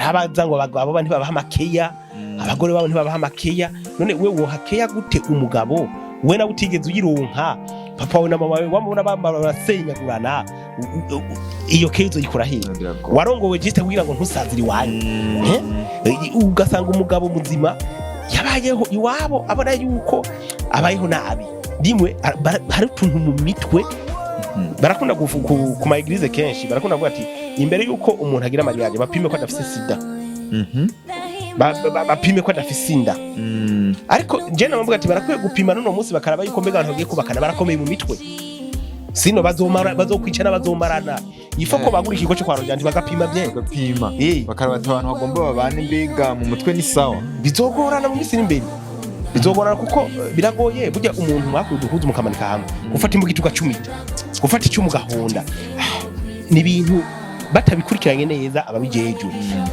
Hari abaza ngo abagabo bo ntibabaha amakeya, abagore babo ntibabaha amakeya. None we woha keya gute umugabo we nawe utigeze uyironka? Papa wawe na mama wawe wamubona bambara barasenyagurana, iyo keya uzoyikura hehe? Warongowe juste kugira ngo ntusazire iwanyu. Eh? Ugasanga umugabo muzima yabayeho iwabo abona yuko abayeho nabi. Rimwe hari utuntu mu mitwe barakunda ku ma église, kenshi barakunda kuvuga ati imbere yuko umuntu agira mariage bapime ko adafise sida, bapime ko adafise inda. Ariko je namubwira ati barakwiye gupima n'uno munsi, bakaraba yuko mbega abantu bagiye kubakana barakomeye mu mitwe, sino bazomara, bazokwicana, bazomarana. Ifo ko bagura ikigo cyo kwa Rojandi bagapima bien. Bagapima. Bakaraba ati abantu bagomba babane, mbega mu mutwe ni sawa? Bizogorana mu minsi iri imbere, bizogorana kuko biragoye. Burya umuntu mwakuye uduhuzu mukamanika hamwe, gufata imbugita ugacumita, gufata icyuma ugahonda, ni ibintu batabikurikiranye neza ababijejwe.